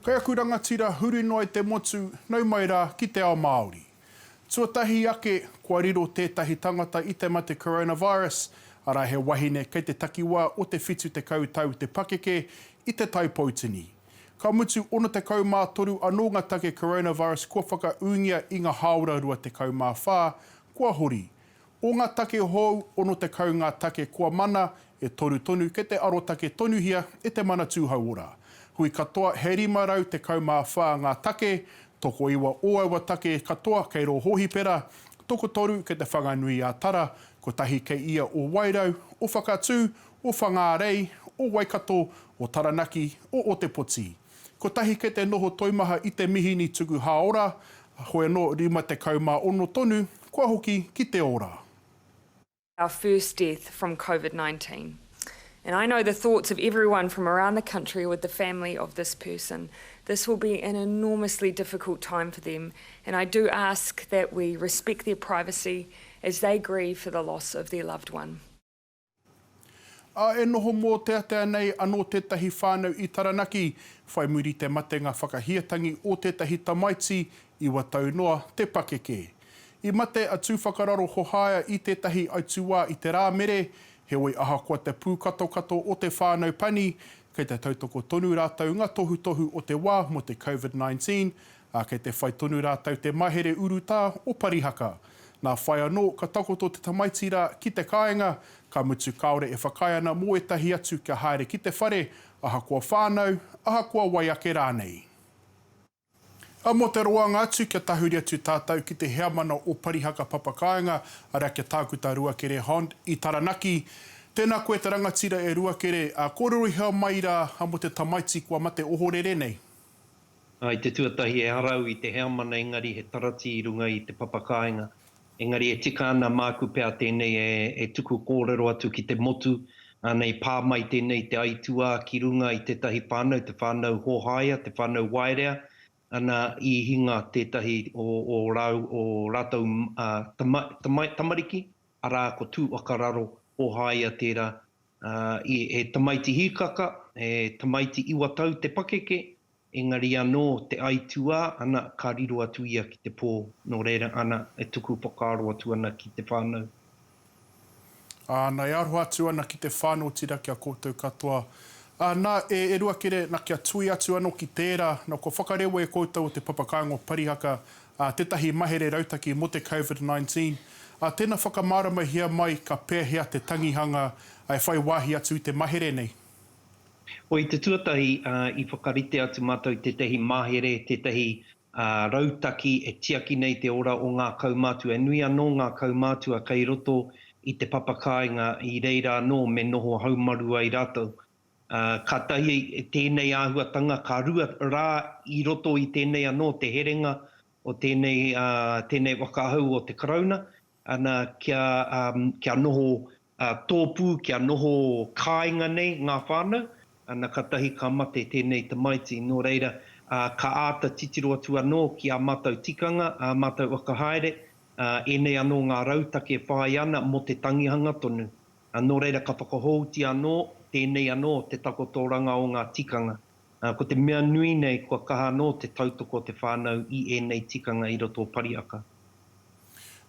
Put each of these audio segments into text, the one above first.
Kei aku rangatira huri noa i te motu, nau mai rā ki te ao Māori. Tuatahi ake, kua riro tētahi tangata i te mate coronavirus, arā he wahine kei te takiwā o te 70 tau te pakeke, i Te Tai Poutini. Ka mutu 63 anō ngā take coronavirus kua whakaūngia i ngā hāora 24 kua hori. O ngā take hou, 60 ngā take kua mana, e toru tonu kei te arotake tonuhia e te Manatū Hauora. Hui katoa he 514 ngā take, tokoiwa o aua take katoa kei rō hōhipera, tokotoru kei Te Whanganui-a-Tara, kotahi kei ia o Wairau, o Whakatū, o Whangārei, o Waikato, o Taranaki, o Otepoti. Kotahi kei te noho toimaha i te mihini tuku hāora, hoi anō 56 tonu kua hoki ki te ora. Our first death from Covid-19. And I know the thoughts of everyone from around the country with the family of this person. This will be an enormously difficult time for them, and I do ask that we respect their privacy as they grieve for the loss of their loved one. Ā, e noho mōteatea nei anō tētahi whānau i Taranaki, whai muri i te matenga whakahiatangi o tētahi tamaiti, 9 tau noa te pakeke. I mate a Tūwhakararo Hohaia i tētahi aituā i te Rāmere, heoi ahakoa te pūkatokato o te whānau pani, kei te tautoko tonu rātou ngā tohutohu o te wā mō te Covid-19, ā, kei te whai tonu rātou te mahere urutā o Parihaka. Nā whai anō, ka takoto te tamaiti rā ki te kāinga, ka mutu kāore e whakaae ana mō ētahi atu kia haere ki te whare, ahakoa whānau, ahakoa wai ake rānei. Ā, mō te roanga atu kia tahuri atu tātou ki te heamana o Parihaka Papakāinga, arā kia Tākuta Ruakere Hond i Taranaki. Tēnā koe te rangatira e Ruakere, ā, kōrerohia mai rā mō te tamaiti kua mate ohorere nei. I te tuatahi ehara au i te heamana engari he tarati i runga i te papakāinga. Engari e tika ana māku pea tēnei e tuku kōrero atu ki te motu, ana i pā mai tēnei te aituā ki runga i tētahi whānau, te whānau Hōhaia, te whānau Waerea, ana i hinga tētahi o o rāu o rātou tama, tama, tamariki, arā ko Tūakararo Hōhaia tērā, Ā, i, he tamaiti hīkaka, he tamaiti 9 tau te pakeke, engari anō te aituā, ana, ka riro atu ia ki te pō, nō reira, ana, e tuku whakaaro atu ana ki te whānau. Ā, na, e aroha atu ana ki te whānau, otirā ki a koutou katoa. Ā, na, e, e Ruakere, na, kia tui atu anō ki tērā, na, kua whakarewa e koutou o te papakāinga o Parihaka, ā, tētahi mahere rautaki mō te Covid 19, ā, tēnā whakamāramahia mai ka pēhea te tangihanga e whai wāhi atu i te mahere nei. O, i te tuatahi, ā, i whakarite atu mātou tētahi mahere, tētahi, ā, rautaki e tiaki nei te ora o ngā kaumātua. E nui anō ngā kaumātua kei roto i te papakāinga i reira anō me noho haumaru ai rātou. Ā, kātahi tēnei āhuatanga, ka rua rā i roto i tēnei anō te herenga o tēnei, ā, tēnei whakahau o te Karauna, ana, kia, ā, kia noho, ā, tōpū, kia noho kāinga nei ngā whānau, ana, kātahi ka mate tēnei tamaiti. Nō reira, ā, ka āta titiro atu anō ki ā mātou tikanga, ā mātou whakahaere, ā, ēnei anō ngā rautaki e whāia ana mō te tangihanga tonu. Ā, nō reira ka whakahōutia anō tēnei anō te takotoranga o ngā tikanga. Ā, ko te mea nui nei kua kaha anō te tautoko o te whānau i ēnei tikanga i roto o Pariaka.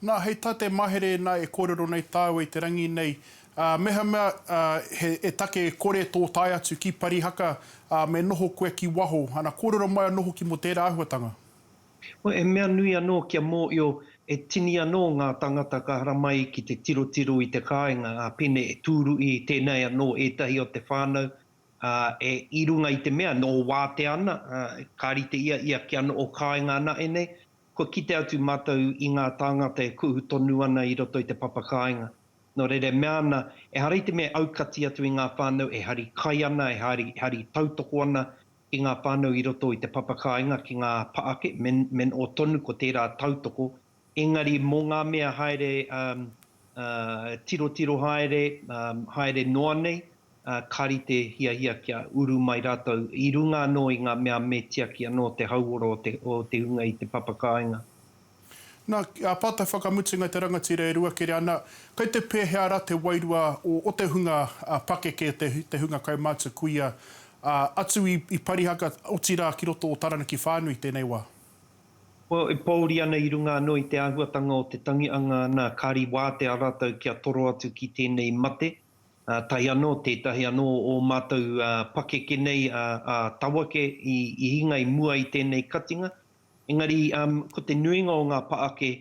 Nā, hei tā te mahere nā e kōrero nei tāua i te rangi nei, ā, mehemea, ā, he, e take e kore tō tae atu ki Parihaka, ā, me noho koe ki waho. Ana, kōrero mai anō hoki mō tērā āhuatanga. He mea nui anō kia mōio e tini anō ngā tangata ka haramai ki te tirotiro i te kāinga, ā, pēnei e tūruhi tēnei anō ētahi o te whānau, ā, e, i runga i te mea nō wātea ana, ā, ka rite ia ia kia noho kāinga ana ēnei, kua kite atu mātou i ngā tāngata e kuhu tonu ana i roto i te papa kāinga. Nō reira, e mea ana, ehara i te mea e aukati atu i ngā whānau e hari kai ana, e hari, hari tautoko ana ki ngā whānau i roto i te papa kāinga, ki ngā pa ake, me, me noho tonu ko tērā tautoko. Engari mō ngā mea haere, um, uh, tirotiro haere, um, haere noa nei, uh, ka rite hiahia kia uru mai rātou i runga anō i ngā mea me tiaki anō te hauora o te, o te hunga i te papa kāinga. Nā, a pātai whakamutunga te rangatira e ruakere ana, kei te pēhea rā te wairua o, o te hunga pakeke, te, te hunga kaumātua kuia, Ā, atu i, i Parihaka, otirā ki roto o Taranaki whānui tēnei wā. Well, e pōuri ana i runga anō i te āhuatanga o te tangianga, nā, kāri wātea rātou kia toro atu ki tēnei mate. Ā, tae anō tētahi anō o ō mātou pakeke nei, a, a Tawake, i, i hinga i mua i tēnei katinga. Engari, um, ko te nuinga o ngā paake,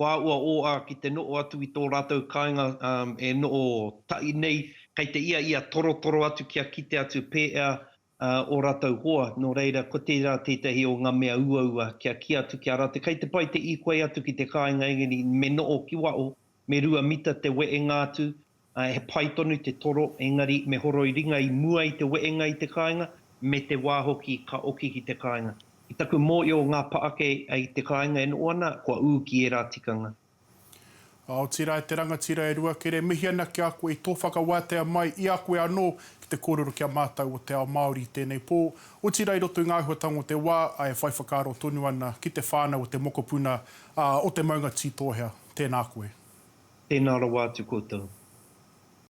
kua ua ō-ā ki te noho atu i tō rātou kāinga um, e noho tahi nei, kei te ia ia torotoro atu kia kite atu pēea uh, ō rātou hoa. Nō reira, ko tērā tētahi o ngā mea uaua kia kī atu ki a rātou, kei te pai te īkoi atu ki te kāinga engari me noho ki waho, me rua mita te wehenga atu, Ā, he pai tonu te toro, engari me horoi ringa i mua i te wehenga i te kāinga, me te wā hoki ka oki ki te kāinga. I taku mōhio o ngā paake i te kāinga e noho ana, kua ū ki ērā tikanga. Ā, otirā e te rangatira e Ruakere, mihi ana ki a koe i tō whakawātea mai i a koe anō ki te kōrero ki a mātou o te ao Māori i tēnei pō, otirā i roto i ngā āhuatanga o te wā, ā, e whai whakaaro tonu ana ki te whānau o te mokopuna, ā, o te maunga tītōhea. Tēnā koe. Tēnā rawa atu koutou.